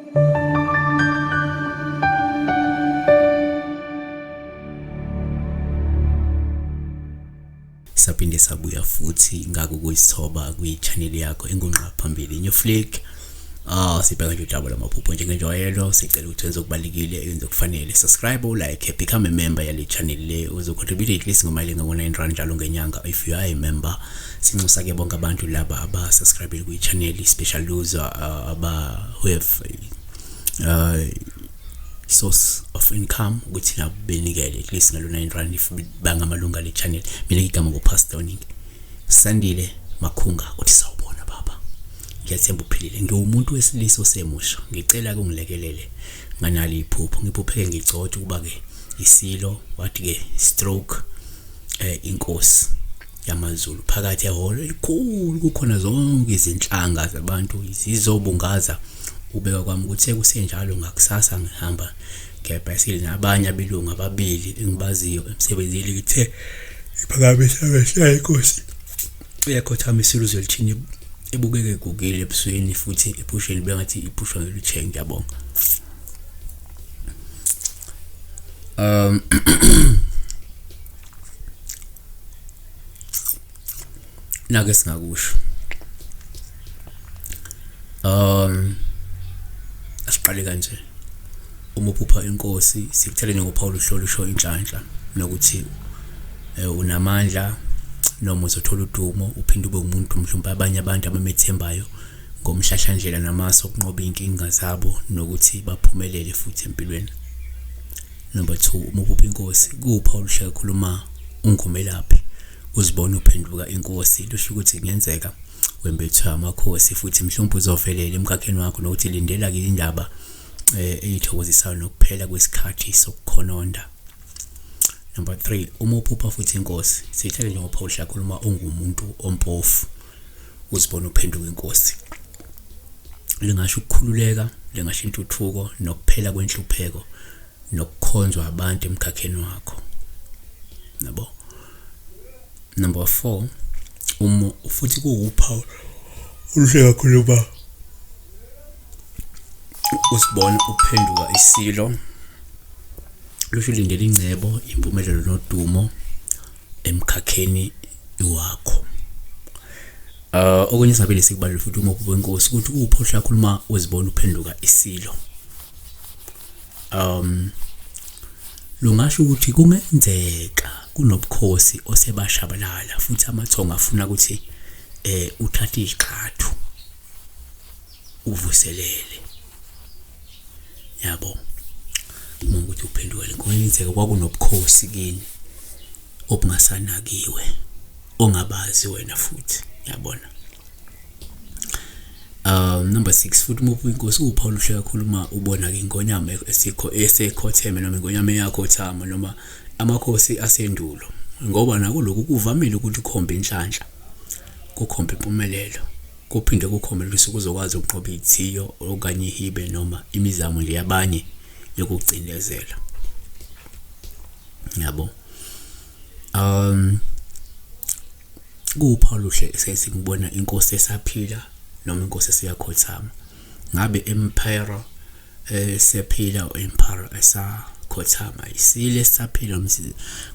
Saphinde sabuya futhi ngako kuyisithoba kwi-channel yakho engungqa phambili New Flick. Ah sibheka nje udaba lwamaphupho njengenjwayelo sicela ukuthi wenze okubalekile wenze okufanele subscribe like become a member yale channel le uzocontribute at least ngomali engango-9 rand njalo ngenyanga if you are a member sinxusa ke bonke abantu laba aba-subscribe kwi-channel special those aba who have source of income ukuthi nabo benikele at least ngalo 9 rand if bangamalunga le channel. Mina igama nguPastor Oningi Sandile Makhunga uthi sawubona baba, ngiyathemba uphilile. Ngiwumuntu wesilisa osemusha, ngicela ke ungilekelele nganali iphupho. Ngiphupheke ngigcotshwa ukuba ke isilo wathi ke stroke inkosi yamaZulu phakathi ehholo elikhulu kukhona zonke izinhlanga zabantu zizobungaza ubeka kwami. Kuthe kusenjalo ngakusasa ngihamba ngebhayisikili nabanye abelungu ababili engibaziyo emsebenzini, ngithe ngiphakamisa amehlo inkosi iyakhothama isilo Zwelithini ebukeke egugile ebusweni futhi ephusheni bengathi iphushwa ngelucheng. Ngiyabonga. Nake singakusho asiqale kanje. Uma uphupha inkosi sikuthele njengophawu luhlolo usho inhlanhla nokuthi unamandla noma uzothola udumo uphinde ube umuntu mhlawumbe abanye abantu abamethembayo ngomhlahlandlela namasu okunqoba iy'nkinga zabo nokuthi baphumelele futhi empilweni. Number 2, uma uphupha inkosi kuwuphawu oluhle kakhulu uma ungumelaphi uzibona uphenduka inkosi, lusho ukuthi kungenzeka wembethwe amakhosi futhi mhlawumbe uzovelela emkhakheni wakho nokuthi lindela-ke indaba eyithokozisayo nokuphela kwesikhathi sokukhononda. Number 3, uma uphupha futhi inkosi siyithathe njengophawu oluhle kakhulu uma ungumuntu ompofu uzibona uphenduka inkosi, lingasho ukukhululeka, lingasho intuthuko nokuphela kwenhlupheko nokukhonzwa abantu emkhakheni wakho yabo. Number 4, uma futhi kuwuphawu oluhle kakhulu uba usibona uphenduka isilo, lusho ulindele ingcebo, impumelelo nodumo emkhakheni wakho. Okunye singabele sikubalule futhi uma uphupha inkosi ukuthi uwuphohla kakhulu uma uzibona uphenduka isilo. Lungasho ukuthi kungenzeka kunobukhosi osebashabalala futhi amathongo afuna ukuthi uthathe igxathu uvuselele yabo. Uma ukuthi uphendukele kungenzeka kwakunobukhosi kini obungasanakiwe ongabazi wena futhi yabona. Number 6, futhi uma uphupha inkosi uwuphawu oluhle kakhulu uma ubona-ke ingonyama esikho esekhotheme noma ingonyama eyakhothama noma amakhosi asendulo, ngoba nako lokhu kuvamile ukuthi kukhombe inhlanhla, kukhombe impumelelo, kuphinde kukhombe ukuthi uzokwazi ukunqoba iy'thiyo okanye ihibe noma imizamo nje yabanye yokucindezela yabo. Kuwuphawu oluhle sesikubona inkosi esaphila noma inkosi esiyakhothama. Ngabe emperor esephila o emperor esakhothama, isile esisaphila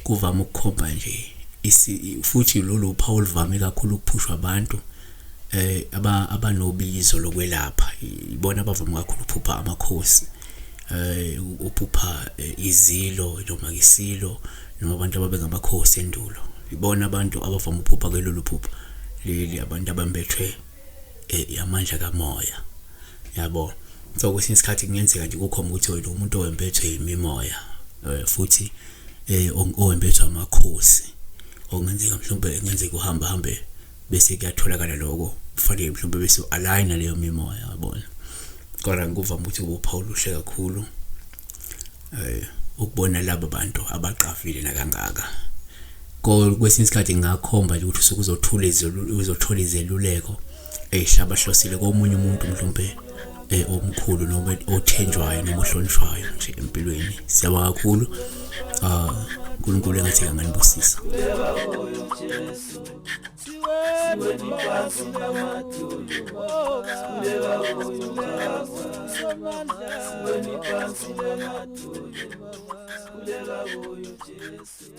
kuvame ukukhomba nje futhi lolu phawu oluvame kakhulu ukuphushwa abantu abanobizo lokwelapha, ibona abavame kakhulu ukuphupha amakhosi, uphupha izilo noma isilo noma abantu ababengamakhosi endulo. Ibona abantu abavame ukuphupha ke lolu phupho leli, abantu abambethwe amandla kamoya yabo. So kwesinye isikhathi kungenzeka nje kukhomba ukuthi wena umuntu owembethwe imimoya futhi owembethwe amakhosi, okungenzeka mhlawumbe kungenzeka uhamba hambe bese kuyatholakala lokho kufanele mhlawumbe bese u-align leyo mimoya yabona. Kodwa ngikuvama ukuthi uphawu oluhle kakhulu ukubona laba bantu abaqavile nakangaka. Kwesinye isikhathi ngingakhomba nje ukuthi usuke uzothula uzothola izeluleko ey'hlabahlosile komunye umuntu mhlawumbe omkhulu noma othenjwayo noma ohlonishwayo nje empilweni. Siyabonga kakhulu. uNkulunkulu engathi anganibusisa. Amandla. Siweni phansi namadolo, sikhuleka kuyo Jesu.